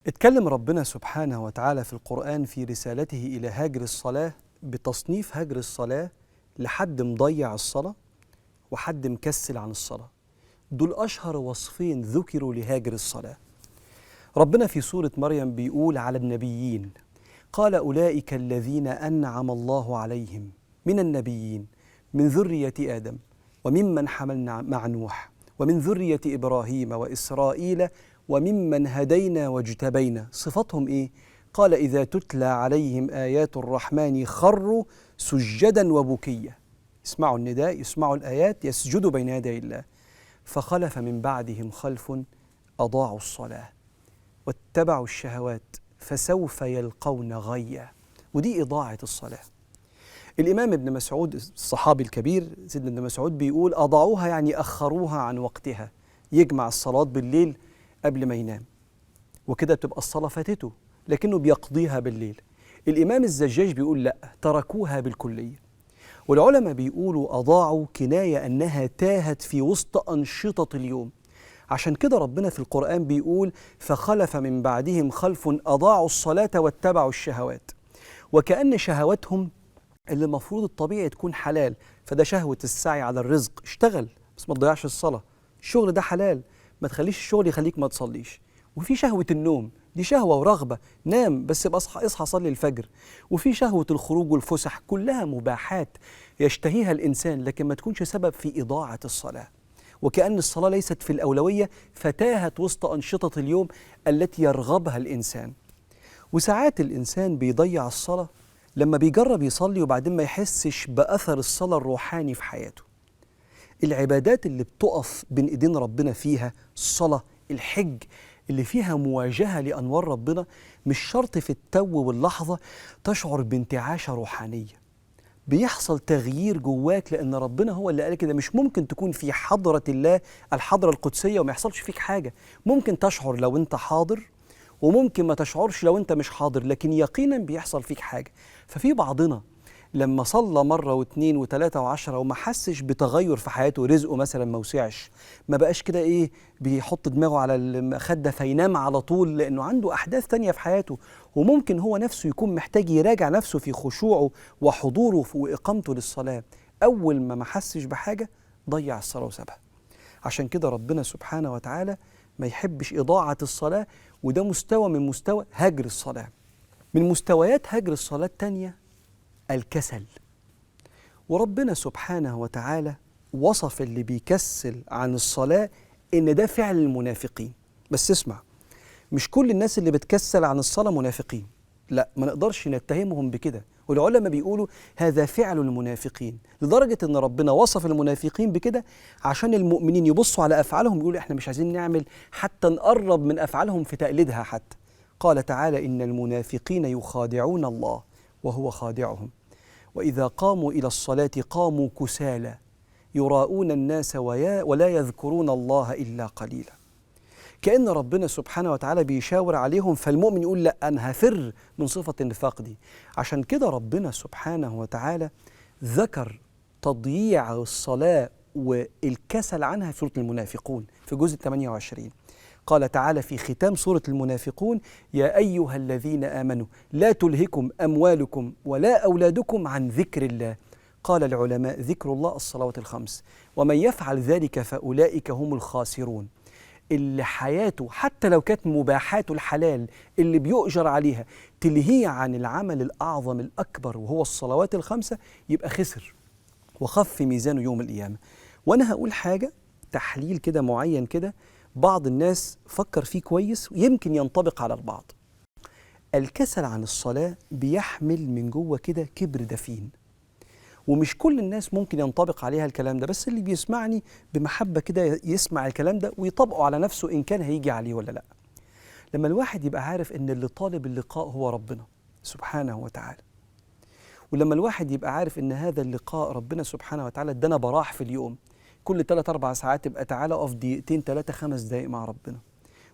اتكلم ربنا سبحانه وتعالى في القرآن في رسالته إلى هاجر الصلاة بتصنيف هجر الصلاة لحد مضيع الصلاة وحد مكسل عن الصلاة. دول أشهر وصفين ذكروا لهاجر الصلاة. ربنا في سورة مريم بيقول على النبيين: قال أولئك الذين أنعم الله عليهم من النبيين من ذرية آدم وممن حملنا مع نوح ومن ذرية إبراهيم وإسرائيل وممن هدينا واجتبينا. صفتهم إيه؟ قال إذا تتلى عليهم آيات الرحمن خروا سجدا وبكيا. يسمعوا النداء، يسمعوا الآيات، يسجدوا بين يدي الله. فخلف من بعدهم خلف أضاعوا الصلاة واتبعوا الشهوات فسوف يلقون غيا. ودي إضاعة الصلاة. الإمام ابن مسعود الصحابي الكبير سيدنا ابن مسعود بيقول أضاعوها يعني أخروها عن وقتها، يجمع الصلاة بالليل قبل ما ينام وكده بتبقى الصلاة فاتته، لكنه بيقضيها بالليل. الإمام الزجاج بيقول لا، تركوها بالكلية. والعلماء بيقولوا أضاعوا كناية أنها تاهت في وسط أنشطة اليوم. عشان كده ربنا في القرآن بيقول فخلف من بعدهم خلف أضاعوا الصلاة واتبعوا الشهوات. وكأن شهواتهم اللي المفروض الطبيعي تكون حلال، فده شهوة السعي على الرزق، اشتغل بس ما تضيعش الصلاة، الشغل ده حلال، ما تخليش الشغل يخليك ما تصليش. وفي شهوة النوم، دي شهوة ورغبة، نام بس يبقى اصحى صلي الفجر. وفي شهوة الخروج والفسح، كلها مباحات يشتهيها الإنسان لكن ما تكونش سبب في إضاعة الصلاة. وكأن الصلاة ليست في الأولوية، فتاهت وسط أنشطة اليوم التي يرغبها الإنسان. وساعات الإنسان بيضيع الصلاة لما بيجرب يصلي وبعدين ما يحسش بأثر الصلاة الروحاني في حياته. العبادات اللي بتقف بين إيدين ربنا فيها الصلاة، الحج، اللي فيها مواجهة لأنوار ربنا، مش شرط في التو واللحظة تشعر بانتعاشة روحانية. بيحصل تغيير جواك لأن ربنا هو اللي قال كده. مش ممكن تكون في حضرة الله، الحضرة القدسية، وما يحصلش فيك حاجة. ممكن تشعر لو أنت حاضر وممكن ما تشعرش لو أنت مش حاضر، لكن يقينا بيحصل فيك حاجة. ففي بعضنا لما صلى مرة واثنين وثلاثة وعشرة وما حسش بتغير في حياته، رزقه مثلا ما وسعش، ما بقاش كده إيه بيحط دماغه على المخدة فينام على طول، لأنه عنده أحداث تانية في حياته. وممكن هو نفسه يكون محتاج يراجع نفسه في خشوعه وحضوره وإقامته للصلاة. أول ما حسش بحاجة ضيع الصلاة وسابها. عشان كده ربنا سبحانه وتعالى ما يحبش إضاعة الصلاة، وده مستوى من مستوى هجر الصلاة. من مستويات هجر الصلاة التانية الكسل. وربنا سبحانه وتعالى وصف اللي بيكسل عن الصلاة إن ده فعل المنافقين. بس اسمع، مش كل الناس اللي بتكسل عن الصلاة منافقين، لا، ما نقدرش نتهمهم بكده. والعلماء بيقولوا هذا فعل المنافقين، لدرجة إن ربنا وصف المنافقين بكده عشان المؤمنين يبصوا على أفعالهم يقولوا إحنا مش عايزين نعمل حتى نقرب من أفعالهم في تقليدها حتى. قال تعالى إن المنافقين يخادعون الله وهو خادعهم وإذا قاموا إلى الصلاة قاموا كسالى يراءون الناس ولا يذكرون الله إلا قليلا. كأن ربنا سبحانه وتعالى بيشاور عليهم، فالمؤمن يقول لا، أنا هفر من صفة النفاق دي. عشان كده ربنا سبحانه وتعالى ذكر تضييع الصلاة والكسل عنها في سورة المنافقون في جزء 28. قال تعالى في ختام سورة المنافقون: يا أيها الذين آمنوا لا تلهكم أموالكم ولا أولادكم عن ذكر الله. قال العلماء ذكر الله الصلوات الخمس، ومن يفعل ذلك فأولئك هم الخاسرون. اللي حياته حتى لو كانت مباحاته الحلال اللي بيؤجر عليها تلهيه عن العمل الأعظم الأكبر وهو الصلوات الخمسة، يبقى خسر وخف ميزانه يوم القيامة. وأنا هقول حاجة تحليل كده معين كده بعض الناس فكر فيه كويس ويمكن ينطبق على البعض. الكسل عن الصلاة بيحمل من جوه كده كبر دفين، ومش كل الناس ممكن ينطبق عليها الكلام ده، بس اللي بيسمعني بمحبة كده يسمع الكلام ده ويطبقه على نفسه إن كان هيجي عليه ولا لا. لما الواحد يبقى عارف إن اللي طالب اللقاء هو ربنا سبحانه وتعالى، ولما الواحد يبقى عارف إن هذا اللقاء ربنا سبحانه وتعالى ادانا براح في اليوم، كل 3-4 ساعات تبقى تعالى اقف دقيقتين 3 5 دقايق مع ربنا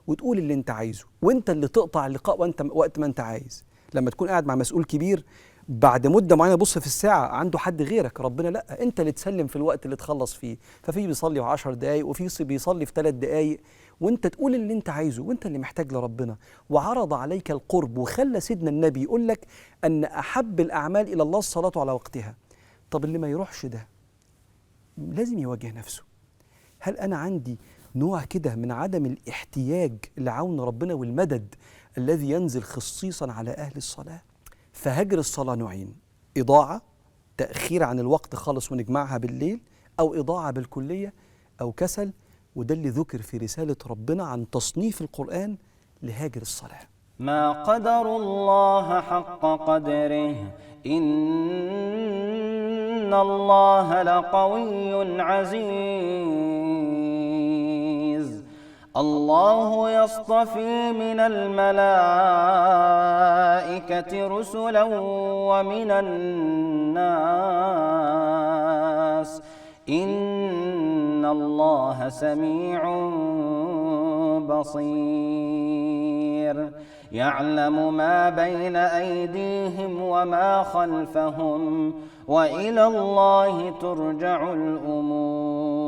وتقول اللي انت عايزه، وانت اللي تقطع اللقاء وانت وقت ما انت عايز. لما تكون قاعد مع مسؤول كبير بعد مدة معينة بص في الساعة عنده حد غيرك، ربنا لأ، أنت اللي تسلم في الوقت اللي تخلص فيه. ففي بيصلي في 10 دقايق وفي بيصلي في 3 دقايق، وأنت تقول اللي أنت عايزه وأنت اللي محتاج لربنا. وعرض عليك القرب وخلى سيدنا النبي يقول لك أن أحب الأعمال إلى الله الصلاة على وقتها. طب اللي ما يروحش ده لازم يواجه نفسه، هل أنا عندي نوع كده من عدم الاحتياج لعون ربنا والمدد الذي ينزل خصيصا على أهل الصلاة؟ فهجر الصلاة نوعين: إضاعة، تأخير عن الوقت خالص ونجمعها بالليل، أو إضاعة بالكلية، أو كسل. وده اللي ذكر في رسالة ربنا عن تصنيف القرآن لهاجر الصلاة. ما قدر الله حق قدره إن الله لقوي عزيز. الله يصطفي من الملائكة رسلا ومن الناس إن الله سميع بصير. يعلم ما بين أيديهم وما خلفهم وإلى الله ترجع الأمور.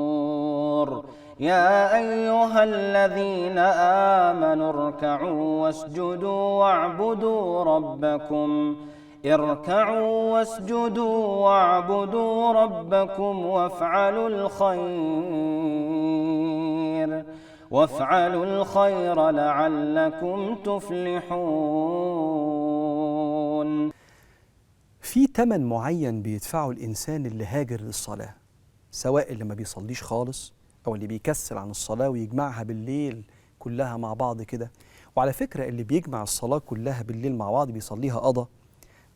يا أيها الذين آمنوا اركعوا واسجدوا واعبدوا ربكم، اركعوا واسجدوا واعبدوا ربكم وافعلوا الخير، وافعلوا الخير لعلكم تفلحون. في تمن معين بيدفعه الإنسان اللي هاجر للصلاة، سواء اللي ما بيصليش خالص أو اللي بيكسل عن الصلاة ويجمعها بالليل كلها مع بعض كده. وعلى فكرة اللي بيجمع الصلاة كلها بالليل مع بعض بيصليها قضا،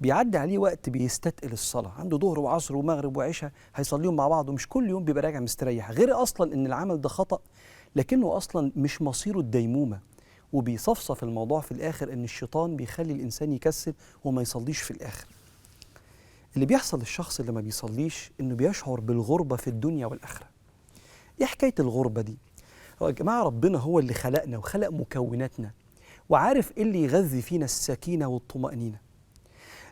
بيعدي عليه وقت بيستثقل الصلاة، عنده ظهر وعصر ومغرب وعشاء هيصليهم مع بعض، ومش كل يوم بيبقى راجع مستريح. غير أصلا إن العمل ده خطأ، لكنه أصلا مش مصيره الديمومة، وبيصفصف الموضوع في الآخر إن الشيطان بيخلي الإنسان يكسل وما يصليش في الآخر. اللي بيحصل للشخص اللي ما بيصليش إنه بيشعر بالغربة في الدنيا والآخرة. إيه حكاية الغربة دي؟ يا جماعة ربنا هو اللي خلقنا وخلق مكوناتنا، وعارف إيه اللي يغذي فينا السكينة والطمأنينة.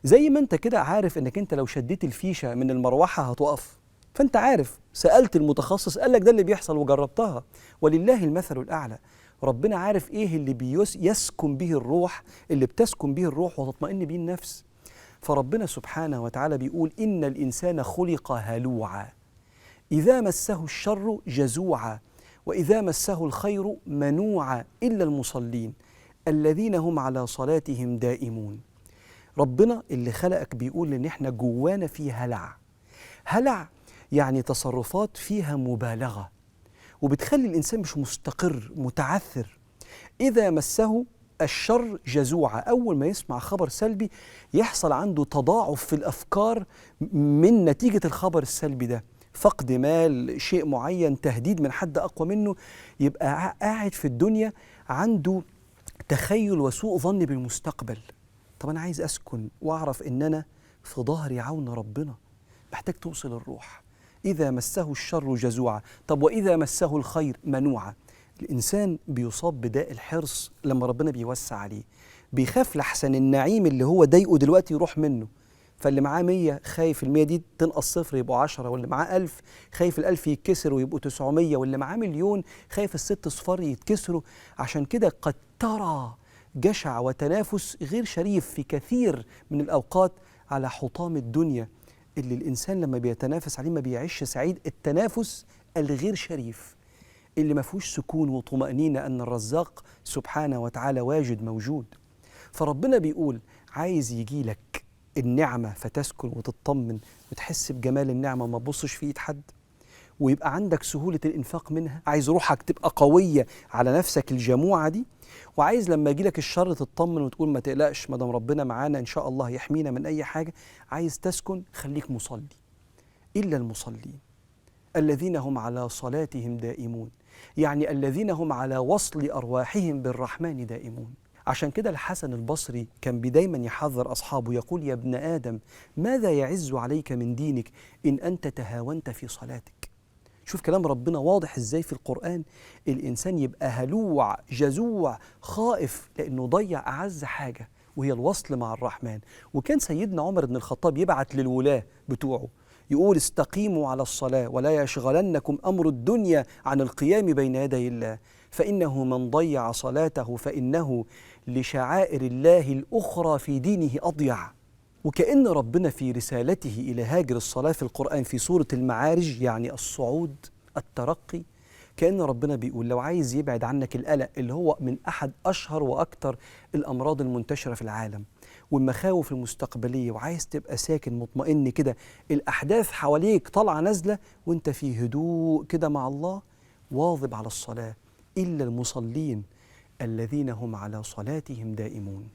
زي ما أنت كده عارف إنك أنت لو شديت الفيشة من المروحة هتقف، فأنت عارف، سألت المتخصص قال لك ده اللي بيحصل وجربتها، ولله المثل الأعلى. ربنا عارف إيه اللي يسكن به الروح، اللي بتسكن به الروح وتطمئن به النفس. فربنا سبحانه وتعالى بيقول إن الإنسان خلق هلوعا، إذا مسه الشر جزوعا، وإذا مسه الخير منوعا، إلا المصلين الذين هم على صلاتهم دائمون. ربنا اللي خلقك بيقول إن إحنا جوانا في هلع. هلع يعني تصرفات فيها مبالغة، وبتخلي الإنسان مش مستقر، متعثر. إذا مسه الشر جزوعا، أول ما يسمع خبر سلبي يحصل عنده تضاعف في الأفكار من نتيجة الخبر السلبي ده، فقد مال، شيء معين، تهديد من حد أقوى منه، يبقى قاعد في الدنيا عنده تخيل وسوء ظن بالمستقبل. طب أنا عايز أسكن وأعرف إن أنا في ظهري عون ربنا. محتاج توصل الروح. إذا مسه الشر جزوعا، طب وإذا مسه الخير منوعا. الإنسان بيصاب بداء الحرص لما ربنا بيوسع عليه، بيخاف لحسن النعيم اللي هو ضايقه دلوقتي يروح منه. فاللي معاه 100 خايف ال100 دي تنقص صفر يبقوا 10، واللي معاه 1000 خايف ال1000 يتكسر ويبقوا 900، واللي معاه مليون خايف ال6 صفار يتكسروا. عشان كده قد ترى جشع وتنافس غير شريف في كثير من الأوقات على حطام الدنيا اللي الإنسان لما بيتنافس عليه ما بيعيش سعيد. التنافس الغير شريف اللي ما فيهوش سكون وطمأنينة أن الرزاق سبحانه وتعالى واجد موجود. فربنا بيقول عايز يجيلك النعمة فتسكن وتطمن وتحس بجمال النعمة وما تبصش في ايد حد، ويبقى عندك سهولة الإنفاق منها. عايز روحك تبقى قوية على نفسك الجموعة دي، وعايز لما يجيلك الشر تطمن وتقول ما تقلقش ما دام ربنا معانا إن شاء الله يحمينا من أي حاجة. عايز تسكن، خليك مصلي. إلا المصلين الذين هم على صلاتهم دائمون، يعني الذين هم على وصل أرواحهم بالرحمن دائمون. عشان كده الحسن البصري كان دايما يحذر أصحابه، يقول يا ابن آدم ماذا يعز عليك من دينك إن أنت تهاونت في صلاتك. شوف كلام ربنا واضح إزاي في القرآن. الإنسان يبقى هلوع جزوع خائف لأنه ضيع أعز حاجة وهي الوصل مع الرحمن. وكان سيدنا عمر بن الخطاب يبعت للولاة بتوعه يقول استقيموا على الصلاة ولا يشغلنكم أمر الدنيا عن القيام بين يدي الله، فإنه من ضيع صلاته فإنه لشعائر الله الأخرى في دينه أضيع. وكأن ربنا في رسالته إلى هاجر الصلاة في القرآن في سورة المعارج، يعني الصعود الترقي، كأن ربنا بيقول لو عايز يبعد عنك القلق اللي هو من أحد أشهر وأكثر الأمراض المنتشرة في العالم والمخاوف المستقبلية، وعايز تبقى ساكن مطمئن كده، الأحداث حواليك طالعة نازلة وانت في هدوء كده مع الله، واظب على الصلاة إلا المصلين الذين هم على صلاتهم دائمون.